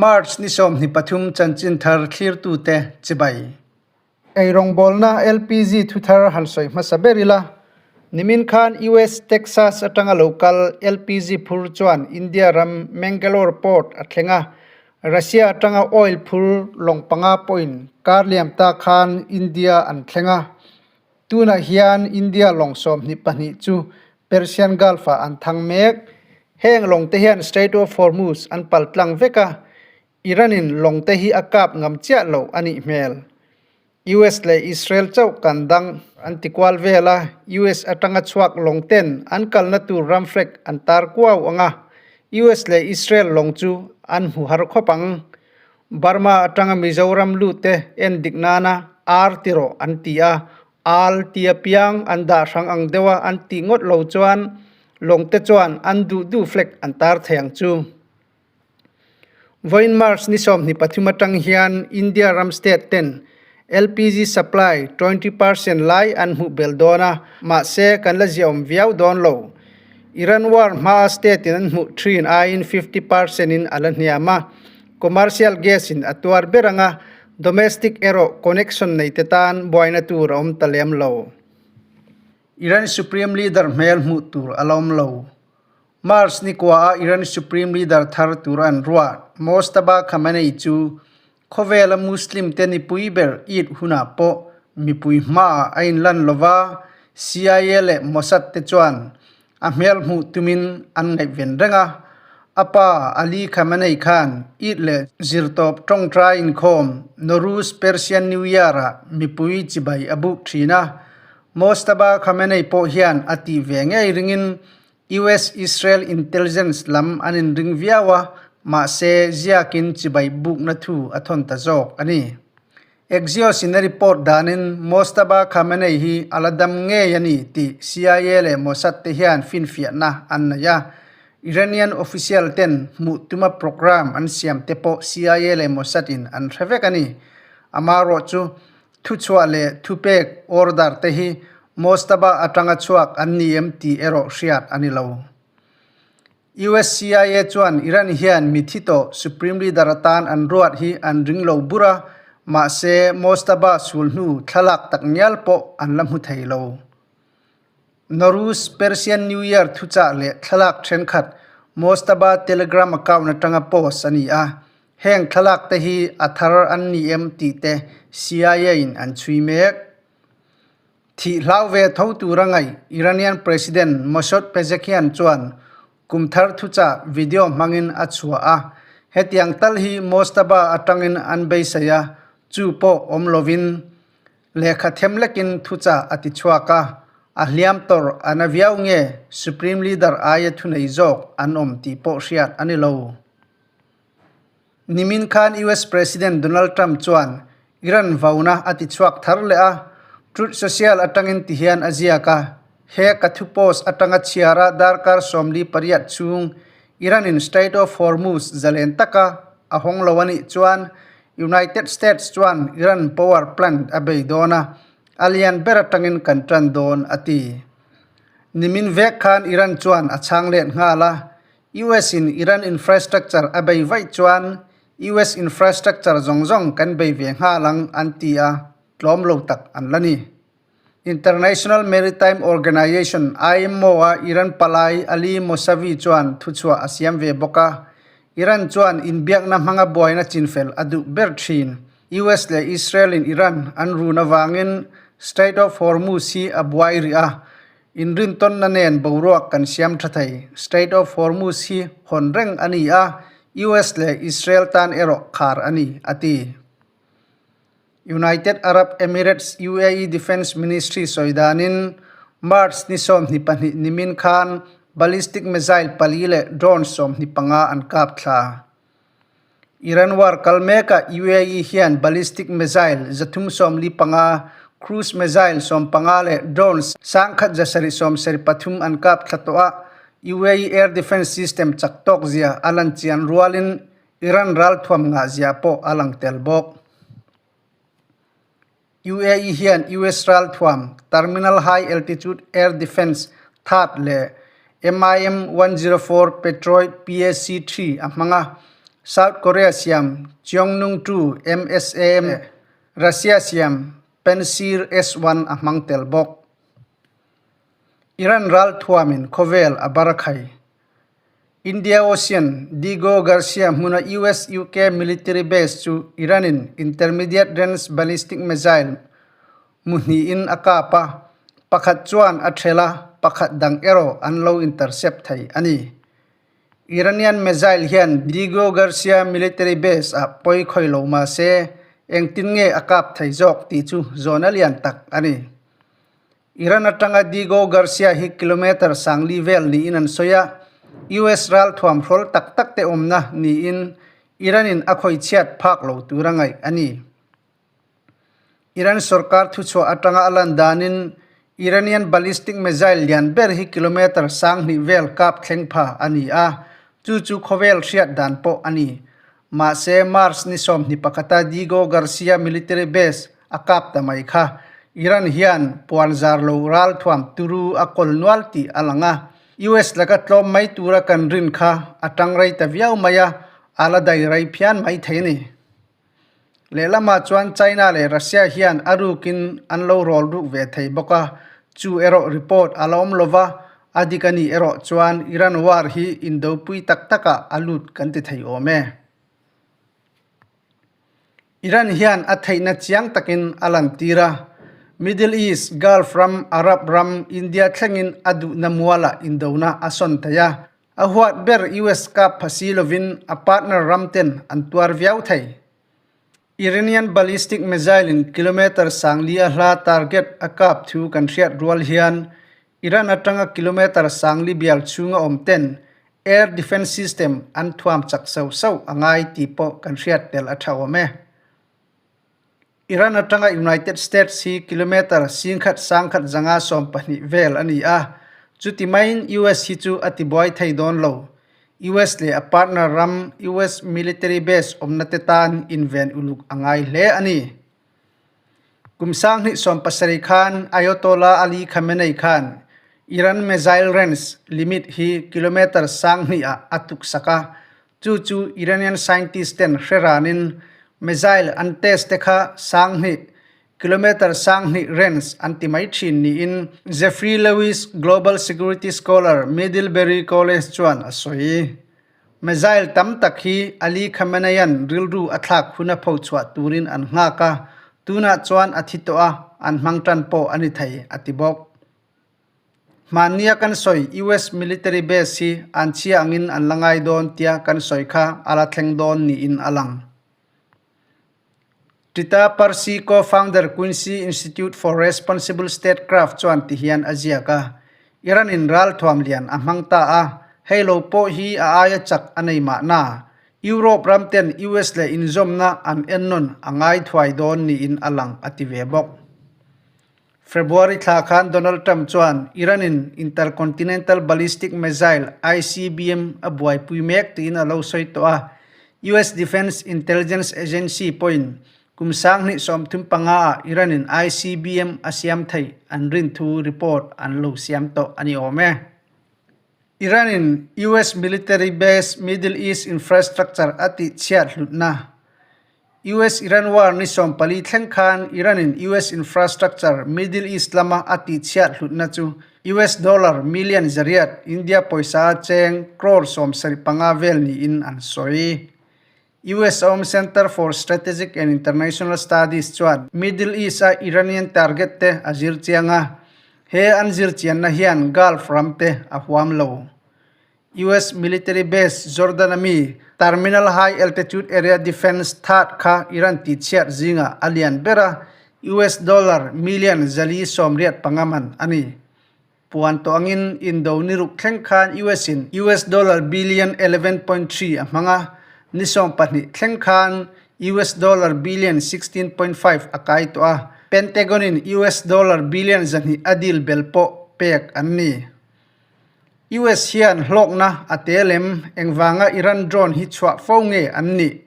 March ni 23 chanchin thar thlirtute chibai. Eirawngbawlna LPG thuthar han sawi hmasa ber ila, nimin khan US Texas atanga lo kal LPG phur chuan India ram Mangalore port a thleng a, Russia atanga oil phur lawng panga pawhin kar liam ta khan India an thleng a. Tunah hian India lawng 22 chu Persian Gulf-ah an thang mek. Heng lawng te hian Strait of Hormuz an pal tlang vek a, Iran-in lawng te hi a kap ngam chiah lo a nih hmel. US leh Israel chauh kan dang an ti kual vel a, US atanga chhuak lawng ten an kalna tur ram flag an tar kuau ang a, US leh Israel lawng chu an hmu har khawp ang. Burma atanga Mizoram lut te en dik nana ar ti rawh an ti a, al tia piang an dah hrang ang deuha an tih ngawt lo chuan lawng te chuan an duh duh flag an tar thei ang chu. Vawiin March ni 23 atang hian India ram state ten LPG supply 20% lai an hmuh belh dawn a, mahse kan la ziahawm viau dawn lo. Iran war hmaa state in an hmuh thin aiin 50% in a la hniam a, commercial gas in a tuar ber ang a, domestic erawh connection nei te tan buaina tur a awm ta lem lo. Iran Supreme Leader hmel hmuh tur a la awm lo. March ni kuaah Iran Supreme Leader thar tur an ruah. Mojtaba Khamenei chu khawvela Muslim te nipui ber Eid hunah pawh mipui hmaah a inlan lova, CIA leh Mossad te chuan a hmel hmuh tumin an ngaihven reng a. A pa Ali Khamenei khan Eid leh zirtawp tawngtai inkhawm Nowruz Persian New Year-ah mipui chibai a buk thin a. Mojtaba Khamenei pawh hian a tih ve ngei ringin US-Israel intelligence lam an inring viau a, mahse ziakin chibai bukna thu a thawn ta zawk a ni. Axios in a report danin Mojtaba Khamenei hi a la dam ngei a ni tih CIA leh Mossad te hian finfiahna an nei a. Iranian official ten hmuh tuma program an siam te pawh CIA leh Mossad in an hre vek a ni. Amaherawhchu chu Thuchhuah leh thupek, order, te hi Mojtaba atanga chhuak an ni em tih erawh hriat a ni lo. US CIA chuan Iran hian mithi tawh Supreme Leader atan an ruat hi an ring lo bur a, mahse Mojtaba sul hnu thlalak tak ngial pawh an la hmu thei lo. Nowruz Persian New Year thuchah leh thlalak thenkhat Mojtaba Telegram account atanga post a ni a, heng thlalak te hi a thar an ni em tih te CIA in an chhui mek. Thih hlau ve tho tura ngaih Iranian President Masoud Pezeshkian chuan kum thar thuchah video hmangin a chhuah a, hetiang tal hi Mojtaba atangin an beisei a, chu pawh awm lovin Lehkha them lekin thuchah a ti chhuak a, a hliam tawrh a na viau nge Supreme Leader aia thunei zawk an awm tih pawh hriat a ni lo. Nimin khan US President Donald Trump chuan Iran vauna a ti chhuak thar leh a, Truth Social atangin ti hian a ziak a, He ka thu post atanga chhiara darkar 48 chhung Iran-in Strait of Hormuz zalen taka a hawng lo a nih chuan United States chuan Iran power plant a bei dawn a, a lian ber atangin kan tan dawn, a ti. Nimin vek khan Iran chuan a chhang let nghal a, US in Iran infrastructure a bei vaih chuan US infrastructure zawng zawng kan bei ve nghal ang, an ti a, tlawm lo tak an la ni. International Maritime Organization, IMO, a Iran palai Ali Mousavi chuan thuchhuah a siam ve bawk a. Iran chuan inbiakna hmanga buaina chinfel a duh ber thin. US leh Israel-in Iran an run avangin Strait of Hormuz hi a buai rih a, inrintawnna nen boruak kan siam tha thei. Strait of Hormuz hi hawn reng a ni a, US leh Israel tan erawh khar a ni, a ti. United Arab Emirates, UAE, Defence Ministry sawi danin March ni 22 nimin khan ballistic missile pali leh drone 25 an kap thla. Iran war kal mekah UAE hian ballistic missile 345, cruise missile 15 leh drones 1773 an kap thla tawh a, UAE air defence system chak tawk zia a lan chian rualin Iran ralthuam ngah zia pawh a lang tel bawk. UAE hian US ralthuam Terminal High Altitude Air Defence, THAAD, leh MIM-104 Patriot PAC-3 a hmang a. South Korea siam Cheongnung 2 MSAM leh Russia siam Pantsir S-1 a hmang tel bawk. Iran ral thuamin khawvel a bar khai. India Ocean, Diego Garcia hmuna US-UK military base chu Iran-in intermediate range ballistic missile mu hnihin a kap a, pakhat chuan a ṭhel a, pakhat dang erawh an lo intercept thei a ni. Iranian missile hian Diego Garcia military base ah pawi khawi lo mah se, engtin nge a kap thei zawk tih chu zawhna lian tak a ni. Iran atanga Diego Garcia hi kilometre sangli vel niin an sawi a, US ralthuam hrawl tak tak te awmna niin Iran-in a khawi chhiat phak lo tura ngaih a ni. Iran sorkar thuchhuah atanga a lan danin Iranian ballistic missile lian ber hi kilometre 2000 vel kap thleng pha a ni a, chu chu khawvel hriat dan pawh a ni. Mahse, March ni 21a Diego Garcia military base a kap ta mai kha Iran hian puan zar lo ral thuam turu a kawl nual tih a lang a, US laka tlawm mai tura kan rin kha a tang rei ta viau mai a, a la dai rei phian mai thei a ni. Lehlamah chuan China leh Russia hian a rukin an lo rawl ruk ve thei bawk a, chu erawh report a la awm lova, a dik a nih erawh chuan Iran war hi indopui tak takah a lut kan ti thei awm e. Iran hian a theihna chiang takin a lantir a, Middle East, Gulf ram, Arab ram, India thlengin a duhna mualah indona a sawn thei a, A huat ber US kap pha si lovin a partner ram ten an tuar viau thei. Iranian ballistic missile in kilometre 4000 a hla target a kap thu kan hriat rual hian Iran atanga kilometre 4000 bial chhunga awm ten air defence system an thuam chak sauh sauh a ngai tih pawh kan hriat tel a tha awm e. Iran atanga United States hi kilometre 11,112 vel a ni a, chuti maiin US hi chu a tibuai thei dawn lo. US leh a partner ram US military base awmna te tan inven uluk a ngai hle a ni. Kum 2017 khan Ayatollah Ali Khamenei khan Iran missile range limit hi kilometre 2000 ah a tuksak a, Chu chu Iranian scientist ten hre ranin missile an test te kha 2000, kilometre 2000 range an ti mai thin niin Jeffrey Lewis, Global Security Scholar, Middlebury College chuan a sawi. Missile tam tak hi Ali Khamenei-a'n rilru a thlak huna phochhuah turin an nghak a, tunah chuan a thi tawh a, an hmang tan pawh a ni thei, a ti bawk. Hmannia kan sawi US military base hi an chhia angin an la ngai dawn tia kan sawi kha a la thleng dawn niin a lang. Trita Parsi co-founder Quincy Institute for Responsible Statecraft chuan ti hian a ziak a, Iran in ralthuam lian a hmang ta a, hei lo pawh hi a aia chak a nei mahna. Europe ram ten US leh inzawmna an ennawn a ngai thuai dawn niin a lang a ti ve bawk. February thla khan Donald Trump chuan Iran-in Intercontinental Ballistic Missile, ICBM, a buaipui mek tiin a lo sawi tawh a. US Defense Intelligence Agency pawhin kum 2035 ah Iran-in ICBM a siam theih an rin thu report an lo siam tawh a ni awm e. Iran-in US military base Middle East infrastructure a tihchhiat hlutna US-Iran War ni 14 thleng khan Iran-in US infrastructure Middle East lama a tihchhiat hlutna chu US dollar million 800, India pawisa a cheng crore 75 vel niin an sawi. US a awm Center for Strategic and International Studies chuan Middle East-a Iranian target te a zir chiang a, he an zir chianna hian Gulf ram te a huam lo. US military base Jordan a mi Terminal High Altitude Area Defense THAAD kha Iran tihchhiat zingah a lian ber a, US dollar million 485 man a ni. Puan tawh angin indo ni ruk thleng khan US in US dollar billion 11.3 a hmang a, ni 12 thleng khan US dollar billion 16.5 a kai tawh a, Pentagon in US dollar billion 200 a deal bel pawh pek an ni. US hian hlawkna a tel em? Engvanga Iran drone hi chhuah fo nge an nih?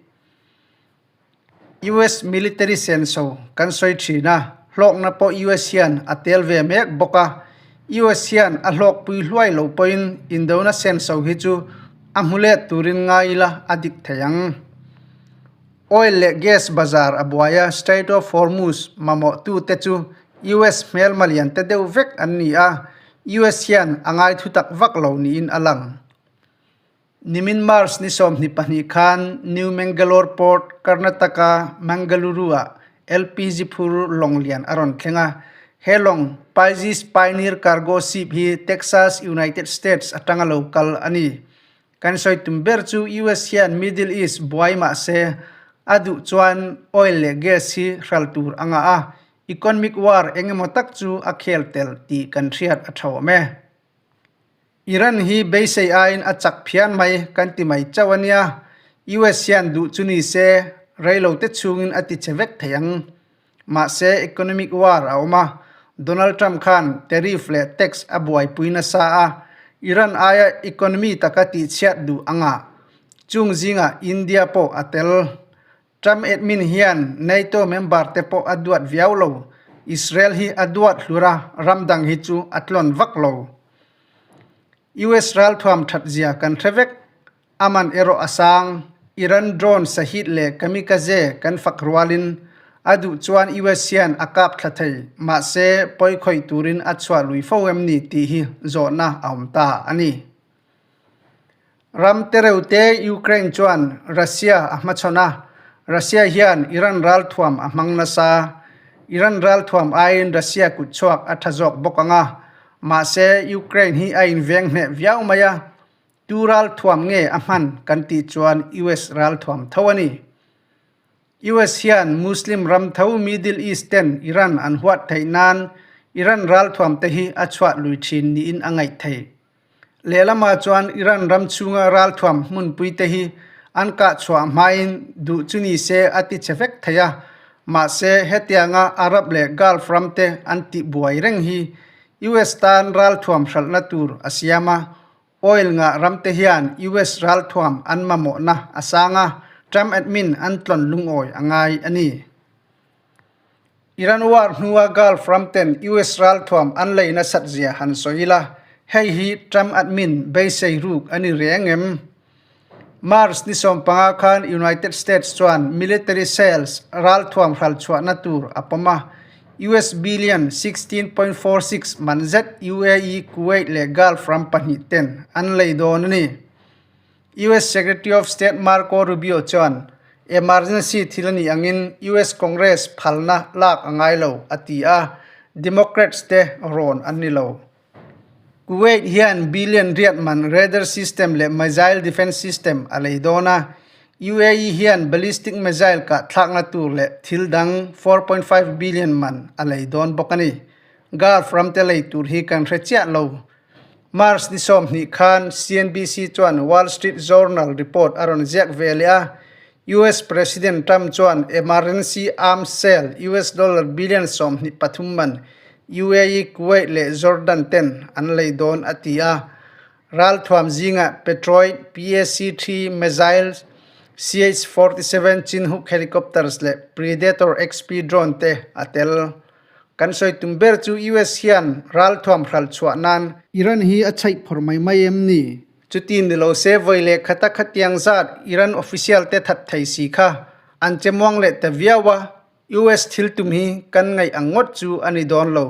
US military senso kan sawi thin a, hlawkna pawh US hian a tel ve mek bawk a. US hian a hlawkpui hluai lo pawhin indona senso hi chu A hmu let turin ngai ila a dik thei ang. Oil leh gas bazar a buai a, Strait of Hormuz mamawhtute chu US hmelma lian te deuh vek an ni a, US hian a ngai thutak vak lo niin a lang. Nimin March ni 22 khan New Mangalore Port, Karnataka, Mangaluru-ah LPG phur lawng lian a rawn thleng a. He lawng, Pisces Pioneer Cargo Ship hi Texas, United States atanga lo kal a ni. Kan sawi tum ber chu US hian Middle East buai mah se a duh chuan oil leh gas hi hral tur a ngah a, economic war eng emaw tak chu a khel tel tih kan hriat a tha awm e. Iran hi beisei aiin a chak phian mai kan ti mai chauh a nia, US hian duh chu ni se reilote chhungin a ti che vek thei ang. Mahse economic war a awm a, Donald Trump khan tariff leh tax a buaipui nasa a, Iran aia economy taka tihchhiat duh anga chung zingah India pawh a tel. Trump admin hian NATO member te pawh a duat viau lo. Israel hi a duat hlur a, ram dang hi chu a tlawn vak lo. US ralthuam that zia kan hre vek. A man erawh a sang. Iran drone Sahid leh Kamikaze kan fak rualin a duh chuan US hian a kap thla thei. Mahse, pawi khawih turin a chhuah lui fo em ni tih hi zawhna a awm ta a ni. Ram tereuhte Ukraine chuan Russia a hmachhawn a, Russia hian Iran ralthuam a hmang nasa. Iran ralthuam aiin Russia kutchhuak a tha zawk bawk ang a, mahse Ukraine hi a inveng hneh viau mai a, tu ralthuam nge a hman kan tih chuan US ralthuam tho a ni. US hian Muslim ram tho Middle East ten Iran an huat theih nan Iran ralthuam te hi a chhuah lui thin niin a ngaih theih. Lehlamah chuan Iran ram chhunga ralthuam hmunpui te hi an kah chhuah hmain duh chu ni se a ti che vek thei a, mahse hetianga Arab leh Gulf ram te an tih buai reng hi US tan ralthuam hralhna tur a siam a, Oil ngah ramte hian US ralthuam an mamawhna a sang a, Trump admin an tlawn lungawi a ngai a ni. Iran war hnua Gulf ramten US ralthuam an lei nasat zia han sawi ila, hei hi Trump admin beisei ruk a ni reng em? March ni 15 khan United States chuan military sales ralthuam hralchhuahna tur a pawm a, US billion 16.46 man zet UAE, Kuwait leh Gulf ram pahnih ten an lei dawn a ni. US Secretary of State Marco Rubio chuan emergency thil a nih angin US Congress phalna lak a ngai lo a ti a, Democrats te rawn an ni lo. Kuwait hian billion riat man radar system leh missile defence system a lei dawn a, UAE hian ballistic missile kah thlakna tur leh thil dang 4.5 billion man a lei dawn bawk a ni. Gulf ramte lei tur hi kan hre chiah lo. March ni 20 khan CNBC chuan Wall Street Journal report a rawn ziak ve leh a, US President Trump chuan emergency arms sale US dollar billion 23 man UAE, Kuwait leh Jordan ten an lei dawn a ti a. Ralthuam zingah Patriot, PAC-3 missiles, CH-47 Chinook helicopters leh Predator XP drone te a tel. Kan sawi tum ber chu US hian ralthuam hral chhuah nan Iran hi a chhaih phawrh mai mai em ni? Chuti ni lo se vawi leh khata khatiang zat Iran official te that thei si kha an che muang leh ta viau a, US thil tum hi kan ngaih ang ngawt chu a ni dawn lo.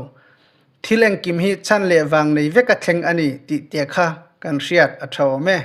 Thil engkim hi chhan leh vang nei vek a thleng a ni tih te kha kan hriat a tha awm e.